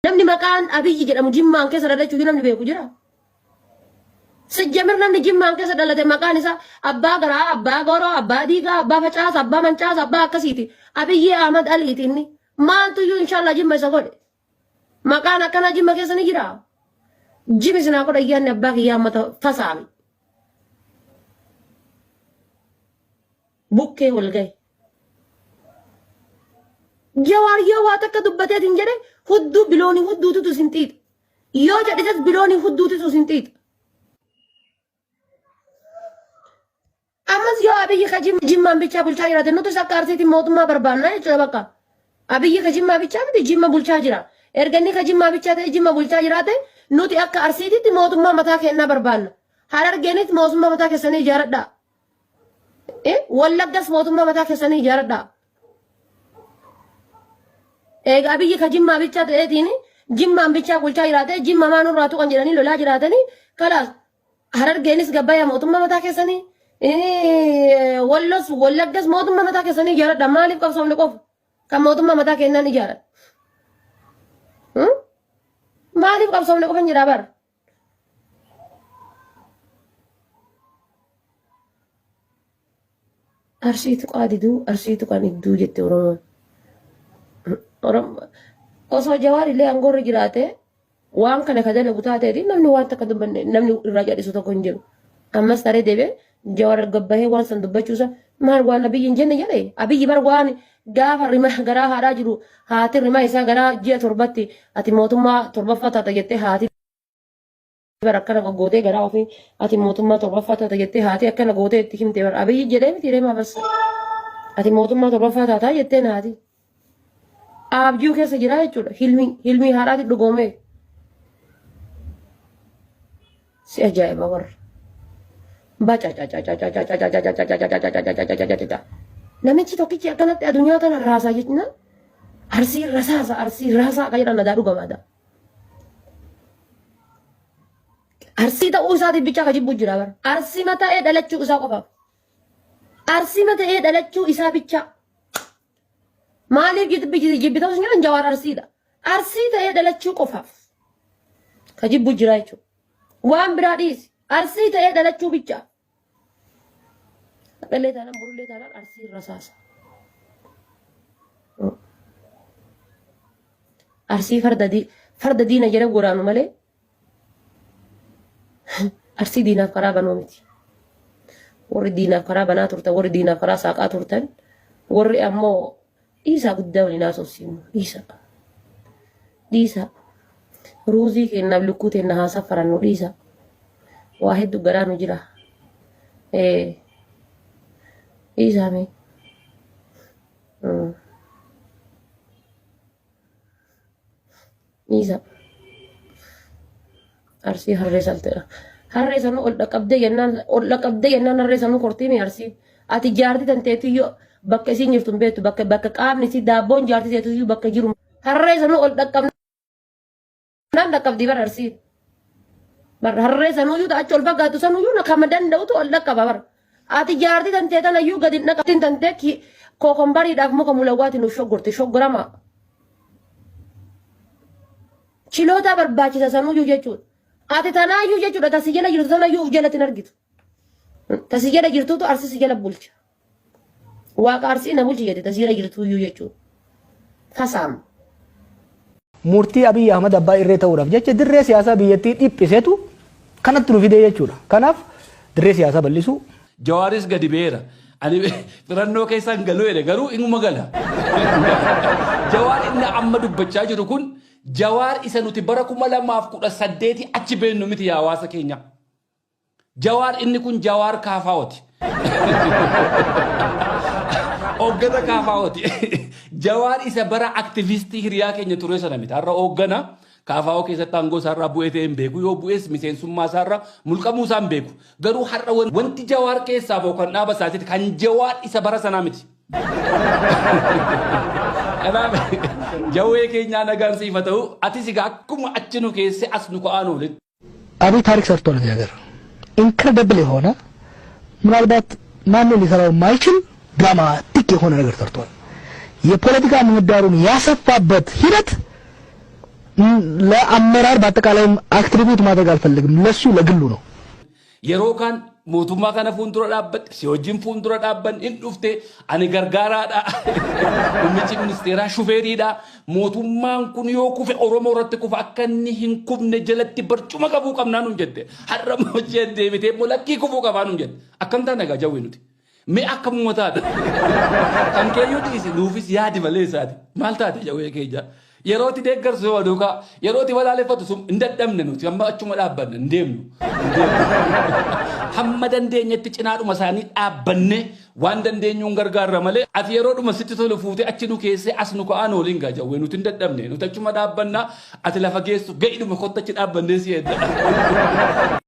Namni maqaan Abiyyi jedhamu Jimmaan keessa dhalachuu namni beeku jira? Sijjamir namni Jimmaan keessa dhalate maqaan isaa abbaa garaa, abbaa goroo, abbaa diigaa, abbaa facaasa, abbaa mancaasa, abbaa akkasiiti. Abiyyi Ahmad Aliiti inni. Maaltu iyyuu inshallah Jimma isa godhe? Maqaan akkanaa Jimma keessa ni jira? Jimi sinaa godha ayyaanni abbaa kiyyaa mata fasaami. Bukkee wal gahe. Jawaar yoo waa takka dubbateetiin jedhe hudduu biloonii hudduututu isin xiixa. Yoo jedhises biloonii hudduututu isin xiixa. Ammas yoo Abiyyi ka Jimmaan bichaa bulchaa jiraate nutis akka Arsiitiin mootummaa barbaanna jechuudha bakka. Abiyyi ka Jimmaa bichaa miti Jimma bulchaa jira. Erga inni ka Jimmaa bichaa ta'e Jimma bulchaa jiraate nuti akka Arsiititti mootummaa mataa keenyaa barbaanna. Harargeenis mootummaa mataa keessanii ijaaradhaa. Wallaggas mootummaa mataa keessanii ijaaradhaa. Eega Abiyyi ka Jimmaa bichaa ta'eetiin Jimmaan bichaa bulchaa jiraate Jimma maa nurraa tuqan jedhanii lolaa jiraatanii kalaas Harargeenis gabbaya mootummaa mataa keessanii Wallos Wallaggas mootummaa mataa keessanii ijaaradha. Maaliif qabsoofne qofa kan mootummaa mataa keenyaan ijaaran? Maaliif qabsoofne qofa hin jedhaa bara? Arsii tuqaa diduu, arsii tuqaan idduu jette Oromoon. Osoo Jawaar illee aangoorra jiraate waan kana ka dalagu taateeti namni waan takka dubbanne namni irraa jal'isu tokko hin jiru. Ammas taree deebi'ee Jawaar gabbahee waan san dubbachuusa maal waan Abiyyi hin jenne jedhe. Abiyyi bar waan gaafa rima garaa haadhaa jiru haati rimaa isaa garaa ji'a torbatti ati mootummaa torbaffaa taata jettee haati bar akkana goggootee garaa ofii ati mootummaa torbaffaa taata jettee haati akkana gootee itti himte bar Abiyyi jedhee miti reemaa bas ati mootummaa torbaffaa taataa jetteen haati. Abjuu keessa jira jechuudha. Hilmii hilmii haadhaati dhugoomee. Si ajaa'iba warra. Baca. Namichi tokkichi akkanatti addunyaa tana raasaa jechuudha. Arsii rasaasa arsii raasaa akka jedhan nadaa dhugamaadha. Arsii ta'uu isaatiif bichaa ka jibbu jira bara. Arsii ta'ee dhalachuu isaa qofaaf. Arsii ta'ee dhalachuu isaa bichaa. Maaliif jibbi ta'uu hin Jawaar Arsiidha. Arsii ta'ee dhalachuu qofaaf. Ka jibbu jira jechuudha. Waan biraa dhiisi. Arsii ta'ee dhalachuu bichaa. Hadhallee taanaan borullee taanaan arsii rasaasa. Arsii farda diina jedhan goraanu malee arsii diinaaf karaa banuu miti. Warri diinaaf karaa banaa turtan, warri diinaaf karaa saaqaa turtan, warri ammoo dhiisaa guddaa waliin haasofsiifnu dhiisaa. Dhiisaa. Ruuzii kennaaf lukkuu teenna haa safarannu dhiisaa. Waa hedduu garaa nu jira. Dhiisaa mee. Dhiisaa. Arsii harree salteedha. Harree sanuu ol dhaqqabdee jennaan ol dhaqqabdee jennaan harree sanuu kortii mi arsii. Ati jaartii tanteetiyyoo bakka isiin jirtu hin beektu bakka bakka qaamni isii daabboon jaartii teetiyyuu bakka jiru. Harree sanuu ol dhaqqabnaan dhaqqabdii bara arsii. Bar harree sanuuyyuu achi ol fagaatu sanuuyyuu kama danda'utu ol dhaqqaba bara. Ati jaartii tantee tanayyuu gadi hin dhaqqabtiin tantee kookombariidhaaf muka mulawwaati nuuf shoggorti shoggorama. Chilootaa barbaachisa sanuuyyuu jechuudha. Ati tanaayyuu jechuudha tasi jala jirtu tanayyuu of jalatti hin argitu. Tasi jala jirtuutu arsii si jala bulcha. Waaqa arsii na bulchi jette tasi jala jirtuuyyuu jechuudha. Fasaam. Murtii Abiy Ahmad abbaa irree ta'uudhaaf jecha dirree siyaasaa biyyattii dhiphisetu kanatti nu fidee jechuudha. Kanaaf dirree siyaasaa bal'isuu. Jawaaris gadi ba'eera. Ani filannoo keessa hin galu jedhe garuu inuma gala. Jawaar inni amma dubbachaa jiru kun Jawaar isa nuti bara 2018 achi beennu miti yaa hawaasa keenya. Jawaar inni kun Jawaar Kaafaa'ooti. Hooggana Kaafaa'ooti. Jawaar isa bara aktivistii hiriyaa keenya ture sana miti. Har'a hooggana Kaafaa'oo keessatti aangoo isaarraa bu'ee ta'e hin beeku. Yoo bu'es miseensummaa isaarraa mulqamuu isaa hin beeku. Garuu har'a wanti Jawaar keessaa ba'u kan dhaaba isaatiiti. Kan Jawaar isa bara sanaa miti. Kanaaf jawwee keenyaa nagaan siif haa ta'u. Atis egaa akkuma achi nu keesse as nu ka'aa nu olitti. አብይ ታሪክ ሰርቷል እዚህ ሀገር ኢንክሬዲብል የሆነ ምናልባት ማንም ሊሰራው የማይችል ድራማቲክ የሆነ ነገር ሰርቷል። የፖለቲካ ምህዳሩን ያሰፋበት ሂደት ለአመራር በአጠቃላይም አትሪቢዩት ማድረግ አልፈልግም። ለሱ ለግሉ ነው። Yeroo kaan mootummaa kana fuuldura dhaabbadhe, si wajjin fuuldura dhaabbanne hin dhufte, ani gargaaraadha. Muummichi ministeeraa shufeeriidha. Mootummaan kun yoo kufe Oromoo irratti kufa, akka inni hin kufne jalatti barcuma qabuu qabnaa nuun jette. Har'a hojii deebitee immoo lakkii kufuu qabaa nuun jette. Akkam taane egaa jawwee nuti? Mee akkamuma taata? Kan keeyyuu dhiisi, nuufis yaadi malee isaati. Maal taate jawwee keenya? Yeroo itti deeggarsu yoo duukaa, yeroo itti balaaleffatu sun hin dadhabne, nuti amma achuma dhaabbanne hin deemnu. Hamma dandeenyetti cinaadhuma isaanii dhaabbanne waan dandeenyuun gargaarra malee, ati yeroodhuma sitti tolu fuutee achi nu keessee as nu ka'aan waliin gaa jawwee, nuti hin dadhabne, nuti achuma dhaabbannaa, ati lafa geessu ga'idhuma kotta achi dhaabbannee si edda.